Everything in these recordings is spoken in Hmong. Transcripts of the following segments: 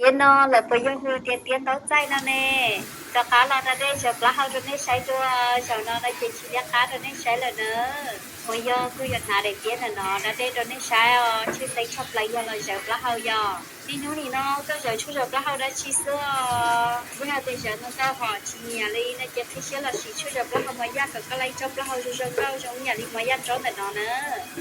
Tiab no lawv puas yog hu tias tiab ntaub txaij no ne? Rov qab los da dej zaws plaub hau rau nej saib dua. Zaum no no ces tsis liab qab rau nej saib lawm na. Uas yog kuj yuav hnav daim tiab ntawm no da dej rau nej saib os, tshwj xeeb tshaj plaws yog los zaws plaub hau yog. Niaj hnub nim no koj zaws tshuaj zaws plaub hau dab tsi xwb os? Yog hais tias zaws ntau ntau hom tsis nyiam li no ces qhib siab los sim tshuaj zaws plaub hau mos yaj kom koj laib tsob plaub hau zoo zoo nkauj zoo ib yam li mos yaj tsob ntawm no na.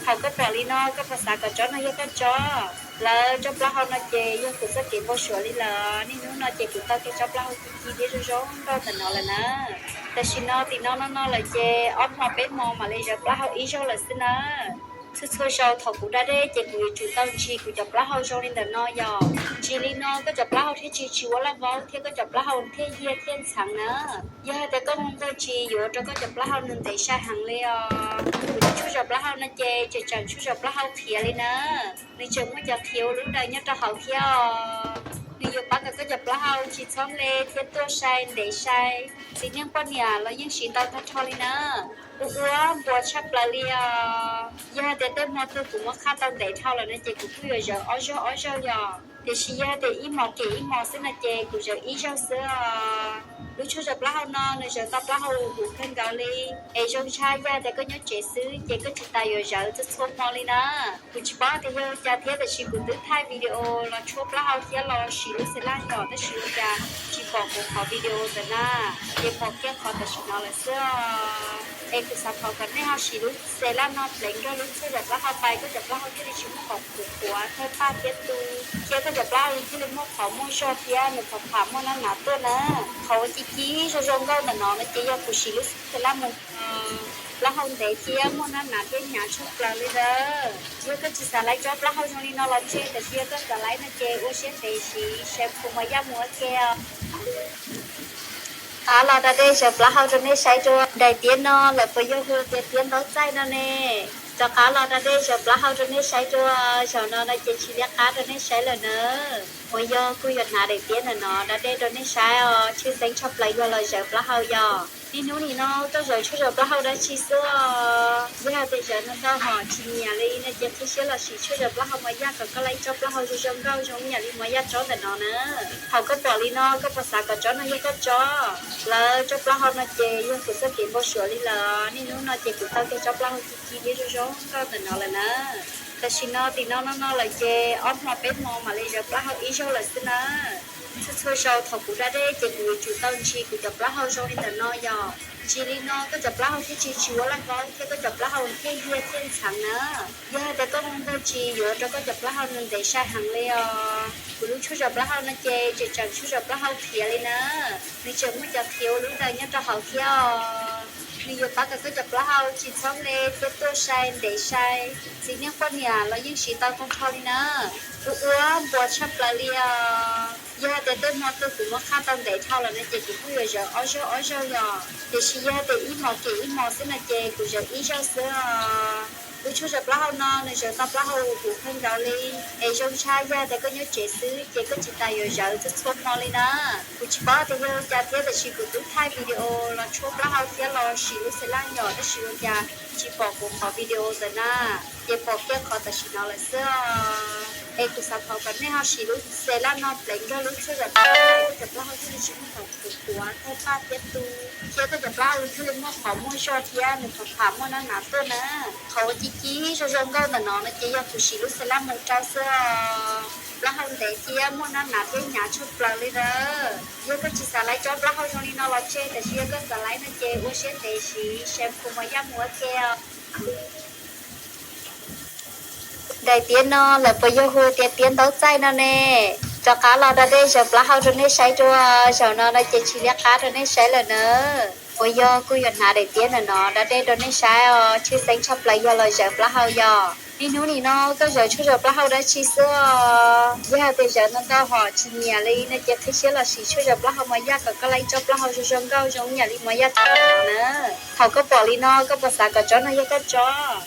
Thaum koj pom li no koj puas xav kom tsob no yog koj tsob? Lawv tsob plaub hau no ces yog kuv txoj kev npau suav li lawm. Niaj hnub no ces kuv tau kiag tsob plaub hau ci ci thiab zoo zoo nkauj ntawm no lawm na. Tam sim no tim no no no lawm ces ob hmo peb hmo mam li zaws plaub hau ib zaug lawm xwb na. Txhua txhua zaus thaum kuv da dej ces kuv yuav tsum tau ntsis kuv cov plaub hau zoo li ntawm no yog. Ntsis li no koj cov plaub hau thiaj tsis tsis ua laj vaub thiab koj cov plaub hau thiaj yiag thiaj ntxheev na. Yog hais tias koj mus nqus ntsis yuav ua rau koj cov plaub hau nws ntev sai heev li os. Kuv tshuaj zaws plaub hau no ces tseem tseem tshuaj zaws plaub hau qhiav li na. Nws tseem muaj cov qhiav ua lub daws nyob rau hauv thiab os. Nws yuav pab kom koj cov plaub hau tsis txhob nple thiab tuaj sai ntev sai. Txiv neej poj niam los yeej siv ntau tag nrho li na. Ua ua npuas tshaj plaws li os. Yog hais tias tej hmo twg kuv muab qhaj tau ntev dhau lawm no ces kuv kuj yuav zaws ob zaug ob zaug yog. Tiam sis yog hais tias ib hmos kem ib hmos xwb no ces kuv zaws ib zaug xwb os. Lub tshuaj zaws plaub hau no nws zaws tau plaub hau huv kawg nkaus li. Es zoo tshaj yog hais tias koj nyob tsev xwb ces koj tsis tas yuav zaws txhua txhua hmo li na. Kuv tsis paub tias yog ua cas thiab tiam sis kuv twb thaij video los tshuaj plaub hau thiab los sim lub xev laj yom, tab sis ua cas tsis pom kuv qhov video ntawd na. Ces pom kiag qhov tam sim no lawm xwb os. Es kuv xav thov kom nej ho sim lub xev laj no pleev nrog lub tshuaj zaws plaub hau pais, koj cov plaub hau thiaj li tsis muaj qhov qhuav qhuav thawj paj thiab tu, thiab koj cov plaub hau thiaj li muaj qhov muaj zog thiab nws pham pham muaj nab nav tuaj na. Qhov uas ci ci zoo zoo nkauj ntawm no no ces yog kuv sim lub xev laj mus plaub hau ntev thiab muaj nab nav thiab hnyav tshaj plaws li ntawd. Yog koj tsis xav laib tsob plaub hau zoo li no los tseg, tiam sis yog koj xav laib no ces ua siab ntev siv shampoo mos yaj mus ua ke os. Rov qab los da dej zaws plaub hau rau nej saib dua. Daim tiab no lawv puas yog hu tias tiab ntaub txaij no ne? Rov qab los da dej zaws plaub hau rau nej saib dua. Zaum no no ces tsis liab qab rau nej saib lawm na. Uas yog kuj yuav hnav daim tiab ntawm no da dej rau nej saib os, tshwj xeeb tshaj plaws yog los zaws plaub hau yog. Niaj hnub nim no koj zaws tshuaj zaws plaub hau dab tsi xwb os? Yog hais tias zaws ntau ntau hom tsis nyiam li no ces qhib siab los sim tshuaj zaws plaub hau mos yaj kom koj laib tsob plaub hau zoo zoo nkauj zoo ib yam li mos yaj tsob ntawm no na. Thaum koj pom li no koj puas xav kom tsob no yog koj tsob? Lawv tsob plaub hau no ces yog kuv txoj kev npau suav li lawm. Niaj hnub no ces kuv tau kiag tsob plaub hau ci ci thiab zoo zoo nkauj ntawm no lawm na. Tam sim no tim no no no lawm ces ob hmo peb hmo mam li zaws plaub hau ib zaug lawm xwb na. Txhua txhua zaus thaum kuv da dej ces kuv yuav tsum tau ntsis kuv cov plaub hau zoo li ntawm no yog. Ntsis li no koj cov plaub hau thiaj tsis tsis ua laj vaub thiab koj cov plaub hau thiaj yiag thiaj ntxheev na. Yog hais tias koj mus nqus ntsis yuav ua rau koj cov plaub hau nws ntev sai heev li os. Kuv lub tshuaj zaws plaub hau no ces tseem tseem tshuaj zaws plaub hau qhiav li na. Nws tseem muaj cov qhiav ua lub daws nyob rau hauv thiab os. Nws yuav pab kom koj cov plaub hau tsis txhob nple thiab tuaj sai ntev sai. Txiv neej poj niam los yeej siv tau tag nrho li na. Ua ua npuas tshaj plaws li os. Yog hais tias tej hmo twg kuv muab qhaj tau ntev dhau lawm no ces kuv kuj yuav zaws ob zaug ob zaug yog. Tiam sis yog hais tias ib hmos kem ib hmos xwb no ces kuv zaws ib zaug xwb os. Lub tshuaj zaws plaub hau no nws zaws tau plaub hau huv kawg nkaus li. Es zoo tshaj yog hais tias koj nyob tsev xwb ces koj tsis tas yuav zaws txhua txhua hmo li na. Kuv tsis paub tias yog ua cas thiab tiam sis kuv twb thaij video los tshuaj plaub hau thiab los sim lub xev laj yom, tab sis ua cas tsis pom kuv qhov video ntawd na. Ces pom kiag qhov tam sim no lawm xwb os. Es kuv xav thov kom nej ho sim lub xev laj no pleev nrog lub tshuaj zaws plaub hau, koj cov plaub hau thiaj li tsis muaj qhov qhuav qhuav thawj paj thiab tu, thiab koj cov plaub hau thiaj li muaj qhov muaj zog thiab nws pham pham muaj nab nav tuaj na. Qhov uas ci ci zoo zoo nkauj ntawm no no ces yog kuv sim lub xev laj mus rau xwb os. Plaub hau ntev thiab muaj nab nav thiab hnyav tshaj plaws li ntawd. Yog koj tsis xav laib tsob plaub hau zoo li no los tseg, tiam sis yog koj xav laib no ces ua siab ntev siv shampoo mos yaj mus ua ke os. Daim tiab no lawv puas yog hu tias tiab ntaub txaij no ne? Rov qab los da dej zaws plaub hau rau nej saib dua. Zaum no no ces tsis liab qab rau nej saib lawm na. Uas yog kuj yuav hnav daim tiab ntawm no da dej rau nej saib os, tshwj xeeb tshaj plaws yog los zaws plaub hau yog. Niaj hnub nim no koj zaws tshuaj zaws plaub hau dab tsi xwb os? Yog hais tias zaws ntau ntau hom tsis nyiam li no ces qhib siab los sim tshuaj zaws plaub hau mos yaj kom koj laib tsob plaub hau zoo zoo nkauj zoo ib yam li mos yaj tsob ntawm no na. Thaum koj pom li no koj puas xav kom tsob no yog koj tsob?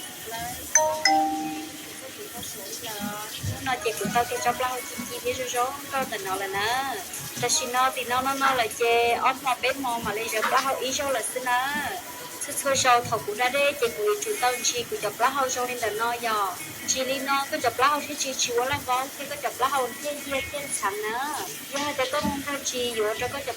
Hnub no ces kuv tau kiag tsob plaub hau ci ci thiab zoo zoo nkauj ntawm no lawm na. Tam sim no tim no no no lawm ces ob hmo peb hmo mam li zaws plaub hau ib zaug lawm xwb na. Txhua txhua zaus thaum kuv da dej ces kuv yuav tsum tau ntsis kuv cov plaub hau zoo li ntawm no yom. Ntsis li no koj cov plaub hau thiaj tsis tsis ua laj vaub thiab koj cov plaub hau thiaj yiag thiaj ntxheev na. Yog hais tias koj muaj nrog ntsis yuav ua rau koj cov